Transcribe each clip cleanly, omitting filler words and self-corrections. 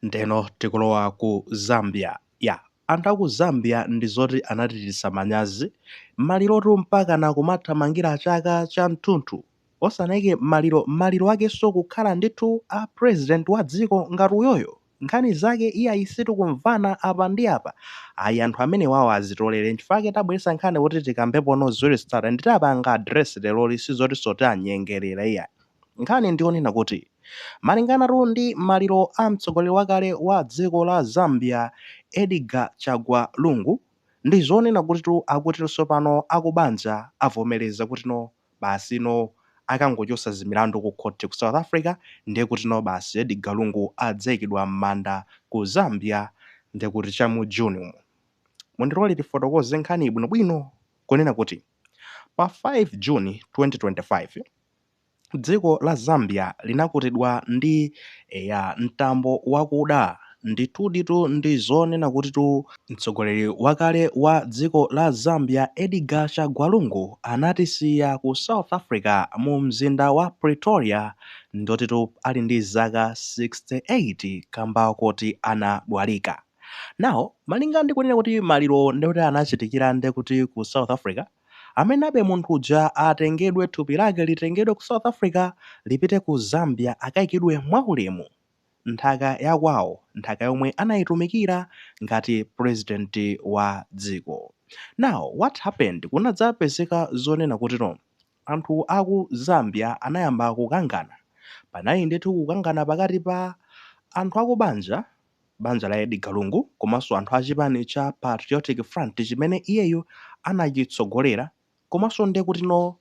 Ndeno tikulowa ku Zambia. Ya, anthu aku Zambia ndi zoti anatichititsa manyazi. Malirotu mpakana kumathamangira chaka cha mtunthu osanaike maliro, maliro akenso kukhala ndithu a president wa dziko ngati uyoyo. Nkhani zake iyayi, sitikumvana apa ndi apa. Ayi, anthu amenewawo azitolere. Nchifukwa tabweretsa nkhani kuti tikambepono ziwiri zitatu, nditapanga address leroli, sizoti sotanyengerera iyayi. Nkhani ndionena kuti malinganatu ndi maliro a mtsogoleri wakale wa dziko la Zambia, Edgar Chagwa Lungu, ndi zonena kuti tu akuti tsopano akubanja avomereza kuti no, basi, no, akangochosa zimilandu ku khoti ku South Africa, ndiye kuti no, basi, Edgar Lungu adzayikidwa m'manda ku Zambia, ndiye kuti chamu June umu. Mundilole tifotokoze nkhani bwinobwino kunena kuti pa 5 June 2025 dziko la Zambia linakutidwa ndi eya mtambo wakuda ndithuditu. Ndi zonena kuti tu mtsogoleri wakale wa dziko la Zambia, Edgar Chagwa Lungu, anatisiya ku South Africa mu mzinda wa Pretoria, ndotitu ali ndi zaka 68, kamba kuti anadwalika. Nawo malinga ndi kunena kuti maliro ndikuti anachitikira ndekuti ku South Africa, amene abe munthu uja atengedwe, thupi lake litengedwe ku South Africa, lipite ku Zambia, akayikidwe mwaulemu nthaka yakwawo, nthaka yomwe anayitumikira ngati president wa dziko. Now what happened? Kunadzapezeka zonena kuti no, anthu aku Zambia anayamba kukangana. Panali ndithu kukangana pakati pa anthu akubanja, banja la Edgar Lungu, komanso anthu achipani cha Patriotic Front chimene iyeyo anachitsogolera, komanso ndiye kuti no,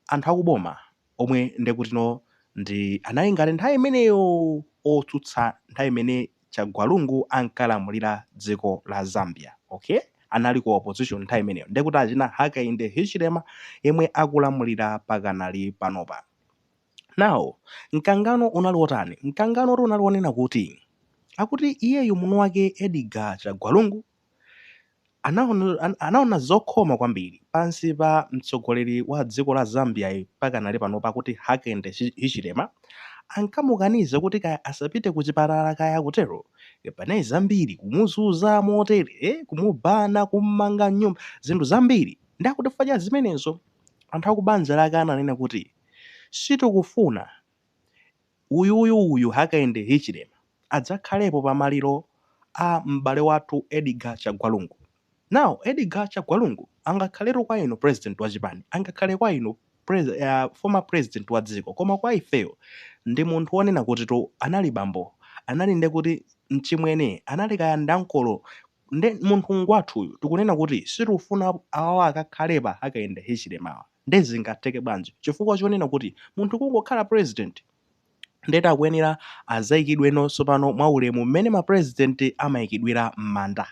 anthu akuboma omwe ndiye kuti no, ndi anali ngati nthawi imeneyo otsutsa, nthawi imene Chagwa Lungu ankalamulira dziko la Zambia. Okay, anali ku opposition nthawi imeneyo, ndiye kuti achina Hakainde Hichilema yemwe akulamulira pakanali panopa. Now mkangano unali wotani? Mkangano unali wonena kuti akuti iyeyu muno wake Edgar Chagwa Lungu anaona zokhoma kwambiri pansi pa mtsogoleri wa dziko la Zambia pakanali panopa, kuti Hakainde Hichilema, ankamukaniza kuti kaya asapite ku chipatala, kaya kutero. Panali zambiri, kumuzunza motere, kumubana, kummanga nyumba, zinthu zambiri. Ndakuti chifukwa cha zimenezo anthu akubanja lake ananena kuti sitikufuna uyuyu uyu Hakainde Hichilema adzakhalepo pamaliro a m'bale wathu Edgar Chagwa Lungu. Now Edgar Chagwa Lungu angakhaletu kwa inu president wa chipani, angakhale kwa inu former president wa dziko, koma kwa ifeyo ndi munthu wonena kuti tu anali bambo, anali nde kuti mchimwene, anali kaya ndankolo, nde munthu ngwathuyu. Tikunena kuti sitikufuna awawa akakhalepa Hakainde Hichilemawa. Nde zingatheke bwanji? Chifukwa chonena kuti munthu kungokhala president, ndeti akuyenera azayikidweno tsopano mwaulemu mmene ma president amayikidwira m'manda,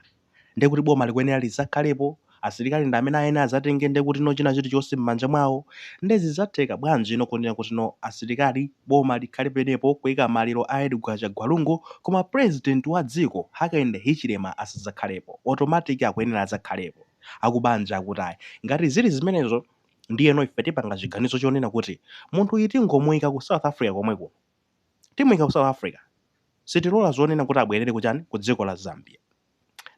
ndekuti boma likuyenera lizakhalepo, asilikali ndi amene ayenera azatenge ndekuti no china chilichonse m'manja mwawo. Nde zidzatheka bwanji no kunena kuti no, asilikali, boma likhale penepo kuyika maliro a Edgar Chagwa Lungu, koma president wa dziko Hakainde Hichilema asadzakhalepo? Automatic akuyenera adzakhalepo. Akubanja akuti ayi, ngati zili zimenezo ndiyeno ife tipanga chiganizo chonena kuti munthu uyu tingomuyika ku South Africa komwe kuno, timuyika ku South Africa, sitilola zonena kuti abwerere kuchani, ku dziko la Zambia.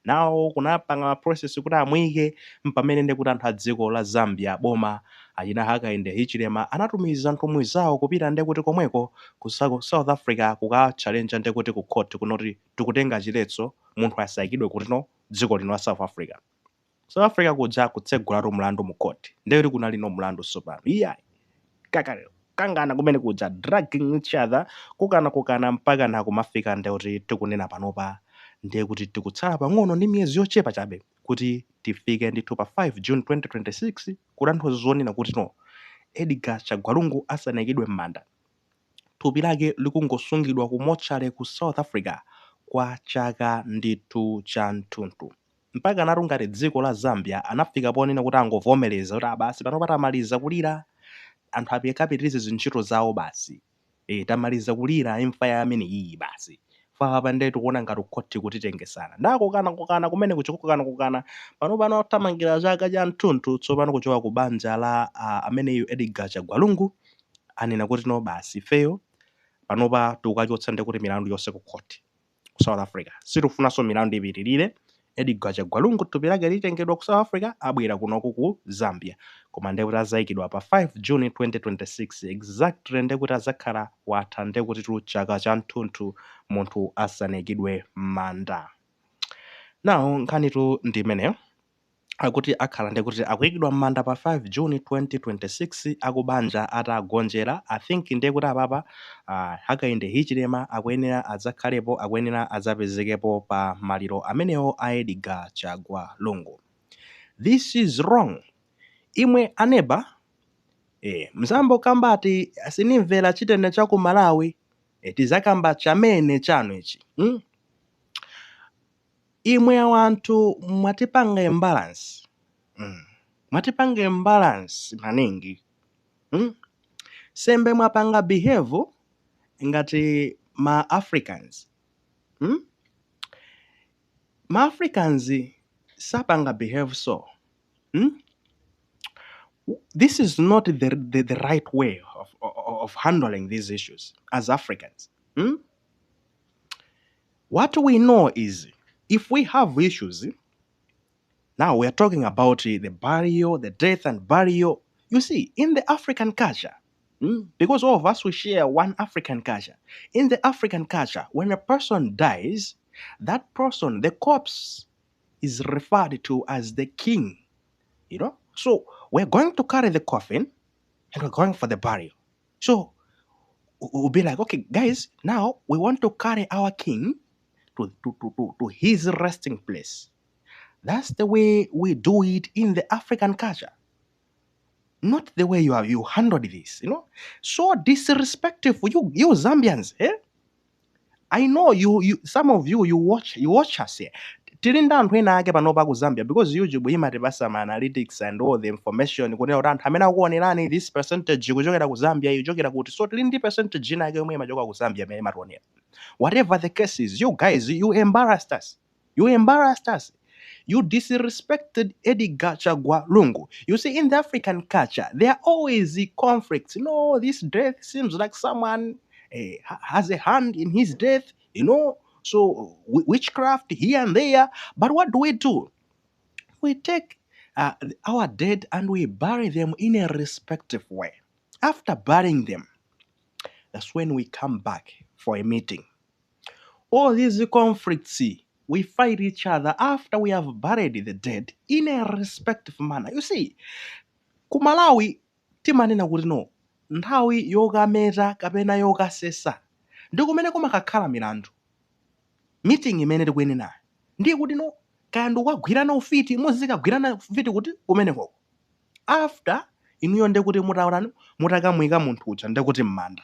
Nawo kunapanga process kuti amuyike, mpamene ndikuti anthu a dziko la Zambia, boma, achina Hakainde Hichilema, anatumiza nthumwi zawo kupita ndekuti komweko ku South Africa kuka challenge ndekuti ku court kunoti tikutenga chiletso, munthu asayikidwe kutino, dziko lino la South Africa. South Africa kuja kutsegulatu mlandu mu court, ndekuti kunali no mlandu tsopano. Iyayi, kaka kangana kumene kuja, dragging each other, kukana kukana, mpaka na kumafika ndekuti tikunena panopa, ndiye kuti tikutsala pang'ono ndi miyezi yochepa chabe kuti tifike ndithu pa 5 June 2026, kutanthauza zonena kuti no, Edgar Chagwa Lungu asanayikidwe m'manda, thupi lake likungosungidwa ku mortuary ku South Africa kwa chaka ndithu cha mthunthu. Mpaka natu ngati dziko la Zambia anafika ponena kuti angovomereza kuti abasi, pano patamaliza kulira, anthu apikapitirize zintchito zawo basi. Tamaliza kulira imfa ya amene iyi basi. Papa ndiye tikuona ngati kukhoti kutitengesana, ndakukana kukana kumene kuchikukana kukana. Pano pano athamangira chaka cha mthunthu tsopano kuchoka ku banja la ameneyu Edgar Chagwa Lungu, anena kuti no, basi, ifeyo panopa tikukachotsa ndekuti milandu yonse ku khoti. Ku South Africa. Sitifunanso milandu ipitirire. Edgar Chagwa Lungu thupi lake litengedwa ku South Africa, abwera kunoku ku Zambia, koma ndekuti azayikidwa pa 5 June 2026 exactly. Ndekuti azakhala watha, ndekuti tu chaka cha mthunthu munthu asanayikidwe m'manda. Nawo nkhanitu ndi imeneyo. Akuti akhala ndekuti akuyikidwa m'manda pa 5 June 2026, akubanja atagonjera. I think ndekuti apapa Hakainde Hichilema akuyenera adzakhalepo, akuyenera adzapezekepo pa maliro amenewo a Edgar Chagwa Lungu. This is wrong. Imwe aneba mzambo kambati sinimvera chitende cha ku Malawi, tizakamba chamene chanu ichi, Imwe awanthu mwatipanga imbalance, Mwatipanga imbalance maningi, Sembe mwapanga behave ngati ma Africans, Ma Africans sapanga behave so, This is not the right way of handling these issues as Africans, What we know is if we have issues, now we are talking about the burial, the death and burial. You see, in the African culture, because all of us, we share one African culture. In the African culture, when a person dies, that person, the corpse, is referred to as the king. So we're going to carry the coffin and we're going for the burial. So we'll be like, "Okay, guys, now we want to carry our king to his resting place." That's the way we do it in the African culture. Not the way you handled this. So disrespectful, you Zambians, eh? I know you some of you, you watch us here. Tili ndi anthu ena ake panopa ku Zambia, because YouTube imatipasa ma analytics and all the information kunena kuti anthu amene akuonerani, this percentage kuchokera ku Zambia, ikuchokera kuti. So tili ndi percentage ina yake yomwe imachoka ku Zambia imene imationera. Whatever the case is, you guys, you embarrassed us. You embarrassed us. You disrespected Edgar Chagwa Lungu. You see, in the African culture, there are always conflicts. This death seems like someone has a hand in his death. So witchcraft here and there. But what do we do? We take our dead and we bury them in a respective way. After burying them, that's when we come back for a meeting. All these conflicts, we fight each other after we have buried the dead in a respectful manner. You see, ku Malawi timanena kuti no, nthawi yokameta kapena yokasesa ndi kumene kumakakhala milandu. Meeting imene tikuyenenayo ndiye kuti no, kaya ndikukagwirana ufiti, muzikagwirana ufiti kuti kumenekoko after inuyo ndekuti mutaonani mutakamwika munthu uja ndekuti m'manda,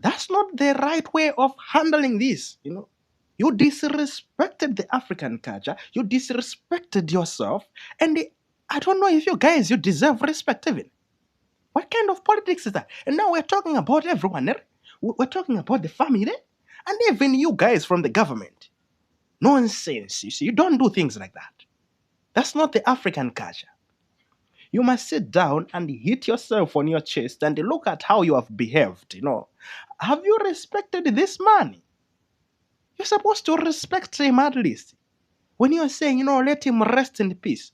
That's not the right way of handling this. You disrespected the African culture, you disrespected yourself, and I don't know if you guys, you deserve respect even. What kind of politics is that? And now we're talking about everyone, eh? We're talking about the family and even you guys from the government. Nonsense. You see, you don't do things like that. That's not the African culture. You must sit down and hit yourself on your chest and look at how you have behaved. Have you respected this man? You're supposed to respect him at least. When you're saying, "Let him rest in peace,"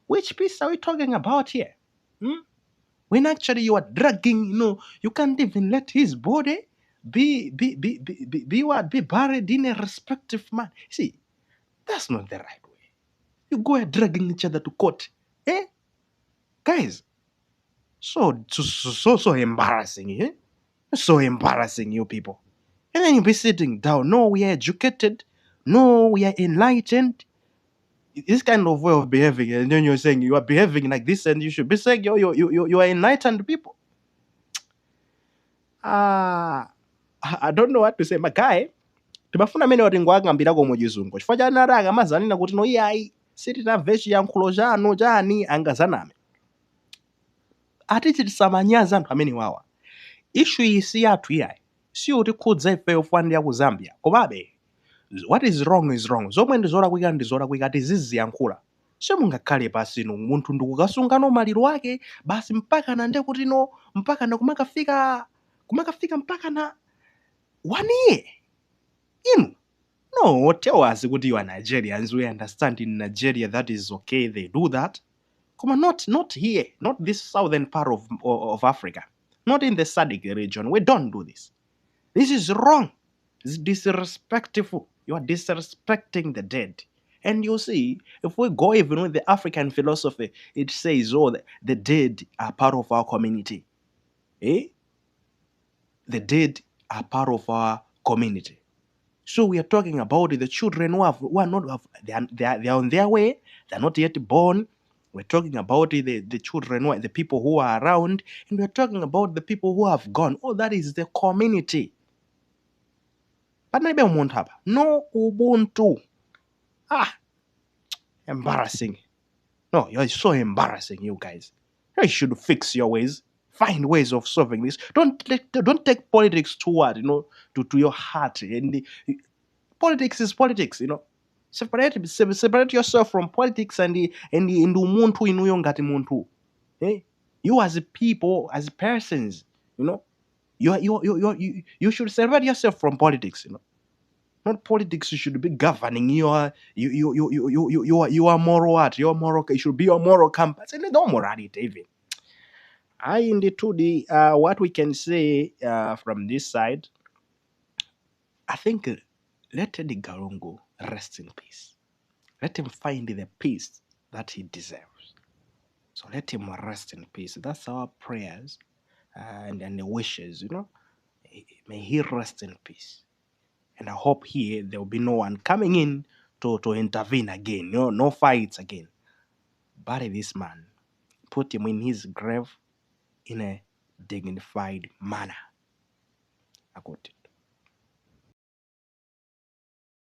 which peace are we talking about here? Hmm? When actually you are dragging, you can't even let his body be what, be buried in a respective manner. See, that's not the right way. You go and dragging each other to court. Eh? Guys, so so so so embarrassing, eh? So embarrassing, you people. And then you be sitting down. "No, we are educated. No, we are enlightened." This kind of way of behaving, and then you're saying you are behaving like this, and you should be saying you are enlightened people. Ah, I don't know what to say. My guy, timafuna amene wati ngwakambirako mu Chizungu chifukwa chani ati akamazanena kuti no, iyayi, sitinamve chiyankhulo chanu chani, angazaname. Atichitisa manyazi anthu amene wawa. Issue iyi si yathu iyayi, siyutikhudza ifeyo fwandi ya ku Zambia. Komabe what is wrong is wrong. Zomwe ndi zolakwika ndi zolakwika, tiziziyankhula. Simungakhale pasi no, munthu ndikukasungano maliro ake basi mpaka nde kuti no, mpaka na kumakafika mpaka na one year. No, tell us kuti you are Nigerians. We understand in Nigeria that is okay, they do that. Koma not here, not this southern part of Africa, not in the SADC region. We don't do this. This is wrong. It's disrespectful. You are disrespecting the dead. And you see, if we go even with the African philosophy, it says, oh, the dead are part of our community. Eh? The dead are part of our community. So we are talking about the children who, have, who are not, have, they are on their way, they are not yet born. We're talking about the children, who are, the people who are around, and we're talking about the people who have gone. Oh, that is the community. Panalibe umunthu apa. No ubuntu. Ah, embarrassing. No, you're so embarrassing, you guys. You should fix your ways. Find ways of solving this. Don't take politics toward, to your heart. And politics is politics. Separate yourself from politics and umunthu inuyo ngati munthu. Eh? You as a people, as persons, you should separate yourself from politics. Not politics should be governing your you you you you you you your moral what your moral, it should be your moral compass and no morality even. I indeed what we can say from this side, I think let Edgar Lungu rest in peace. Let him find the peace that he deserves. So let him rest in peace. That's our prayers and the wishes. May he rest in peace. And I hope here there will be no one coming in to intervene again. No, no fights again. Bury this man. Put him in his grave in a dignified manner. Akuti